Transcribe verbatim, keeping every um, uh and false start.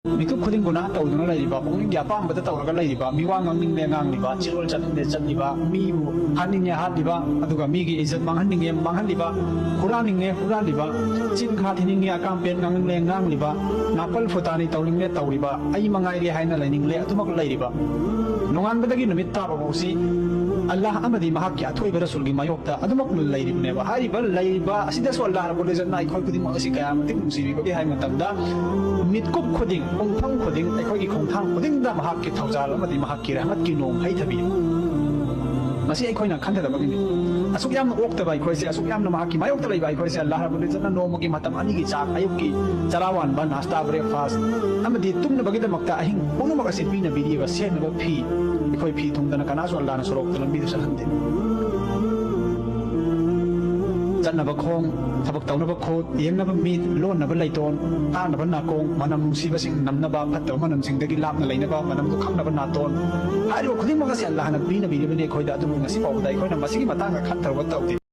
ꯃꯤꯀꯨꯞ ꯈꯨꯗꯤꯡ ꯒꯨꯅꯥ ꯇꯧꯗꯨꯅ ꯂꯩꯔꯤꯕ, ꯄꯨꯛꯅꯤꯡꯒꯤ ꯑꯄꯥꯝꯕꯗ ꯇꯧꯔꯒ ꯂꯩꯔꯤꯕ, ꯃꯤꯋꯥ ꯉꯥꯡꯅꯤꯡꯂꯦ ꯉꯥꯡꯂꯤꯕ, ꯆꯤꯔꯣꯜ ꯆꯠꯅꯤꯡꯂꯦ ꯆꯠꯂꯤꯕ, ꯃꯤꯕꯨ ꯍꯥꯠꯅꯤꯡꯉꯦ ꯍꯥꯠꯂꯤꯕ, ꯑꯗꯨꯒ ꯃꯤꯒꯤ ꯏꯖꯠ ꯃꯥꯡꯍꯟꯅꯤꯡꯉꯦ ꯃꯥꯡꯍꯜꯂꯤꯕ, ꯍꯨꯔꯥꯟꯅꯤꯡꯉꯦ ꯍꯨꯔꯥꯜꯂꯤꯕ, ꯆꯤꯟ ꯈꯥ ꯊꯤꯅꯤꯡꯉꯦ ꯑꯀꯥꯝ ꯄꯦꯠ ꯉꯥꯡꯅꯤꯡꯂꯦ ꯉꯥꯡꯂꯤꯕ, ꯅꯥꯄꯜ ꯐꯨꯇꯥꯅꯤ ꯇꯧꯅꯤꯡꯂꯦ ꯇꯧꯔꯤꯕ, ꯑꯩ ꯃꯉꯥꯏꯔꯦ ꯍꯥꯏꯅ ꯂꯩꯅꯤꯡꯂꯦ ꯑꯗꯨꯃꯛ ꯂꯩꯔꯤꯕ, ꯅꯣꯡꯉꯥꯟꯕꯗꯒꯤ ꯅꯨꯃꯤꯠ ꯇꯥꯕ ꯐꯥꯎꯁꯤ ꯑꯜꯂꯥꯍ ꯑꯃꯗꯤ ꯃꯍꯥꯛꯀꯤ ꯑꯊꯣꯏꯕ ꯔꯁꯨꯜꯒꯤ ꯃꯥꯌꯣꯛꯇ ꯑꯗꯨꯃꯛ ꯂꯩꯔꯤꯕꯅꯦꯕ꯫ ꯍꯥꯏꯔꯤꯕ ꯂꯩꯔꯤꯕ ꯑꯁꯤꯗꯁꯨ ꯑꯜꯂꯥꯍ ꯔꯕꯨꯜ ꯏꯖꯠꯅ ꯑꯩꯈꯣꯏ ꯈꯨꯗꯤꯡꯃꯛ ꯑꯁꯤ ꯀꯌꯥ ꯃꯇꯤꯛ ꯅꯨꯡꯁꯤꯕꯤꯕꯒꯦ ꯍꯥꯏꯕ ꯃꯇꯝꯗ, ꯃꯤꯠꯀꯨꯞ ꯈꯨꯗꯤꯡ, ꯄꯨꯡꯐꯝ ꯈꯨꯗꯤꯡ, ꯑꯩꯈꯣꯏꯒꯤ ꯈꯣꯡꯊꯥꯡ ꯈꯨꯗꯤꯡꯗ ꯃꯍꯥꯛꯀꯤ ꯊꯧꯖꯥꯜ ꯑꯃꯗꯤ ꯃꯍꯥꯛꯀꯤ ꯔꯍꯃꯠꯀꯤ ꯅꯣꯡ ꯍꯩꯊꯕꯤ꯫ ꯃꯁꯤ ꯑꯩꯈꯣꯏꯅ ꯈꯟꯊꯗꯕꯒꯤꯅꯤ꯫ ꯑꯁꯨꯛ ꯌꯥꯝꯅ ꯑꯣꯛꯇꯕ ꯑꯩꯈꯣꯏꯁꯦ, ꯑꯁꯨꯛ ꯌꯥꯝꯅ ꯃꯍꯥꯛꯀꯤ ꯃꯥꯌꯣꯛꯇ ꯂꯩꯕ ꯑꯩꯈꯣꯏꯁꯦ, ꯑꯜꯂꯥꯍ ꯔꯕꯨꯜ ꯏꯖꯠꯅ ꯅꯣꯡꯃꯒꯤ ꯃꯇꯝ ꯑꯅꯤꯒꯤ ꯆꯥꯛ, ꯑꯌꯨꯛꯀꯤ ꯆꯔꯥ ꯋꯥꯟꯕ, ꯅꯥꯁꯇꯥ, ꯕ꯭ꯔꯦꯛꯐꯥꯁ, ꯑꯃꯗꯤ ꯇꯨꯝꯅꯕꯒꯤꯗꯃꯛꯇ ꯑꯍꯤꯡ ꯄꯨꯝꯅꯃꯛ ꯑꯁꯤ ꯄꯤꯅꯕꯤꯔꯤꯕ, ꯁꯦꯠꯅꯕ ꯐꯤ, ꯑꯩꯈꯣꯏ ꯐꯤ ꯊꯨꯡꯗꯅ ꯀꯅꯥꯁꯨ ꯑꯜꯂꯥꯍꯅ ꯁꯣꯔꯣꯛꯇ ꯂꯝꯕꯤꯗ ꯆꯠꯍꯟꯗꯦ꯫ ꯆꯠꯅꯕ ꯈꯣꯡ, ꯊꯕꯛ ꯇꯧꯅꯕ ꯈꯨꯠ, ꯌꯦꯡꯅꯕ ꯃꯤꯠ, ꯂꯣꯟꯅꯕ ꯂꯩꯇꯣꯟ, ꯇꯥꯅꯕ ꯅꯥꯀꯣꯡ, ꯃꯅꯝ ꯅꯨꯡꯁꯤꯕꯁꯤꯡ ꯅꯝꯅꯕ, ꯐꯠꯇꯕ ꯃꯅꯝꯁꯤꯡꯗꯒꯤ ꯂꯥꯞꯅ ꯂꯩꯅꯕ, ꯃꯅꯝꯗꯨ ꯈꯪꯅꯕ ꯅꯥꯇꯣꯟ, ꯍꯥꯏꯔꯤꯕ ꯈꯨꯗꯤꯡꯃꯛ ꯑꯁꯤ ꯑꯜꯂꯥꯍꯅ ꯄꯤꯅꯕꯤꯔꯤꯕꯅꯤ ꯑꯩꯈꯣꯏꯗ, ꯑꯗꯨꯕꯨ ꯉꯁꯤ ꯐꯥꯎꯕꯗ ꯑꯩꯈꯣꯏꯅ ꯃꯁꯤꯒꯤ ꯃꯇꯥꯡꯗ ꯈꯟꯊꯔꯨꯕ ꯇꯧꯗꯦ꯫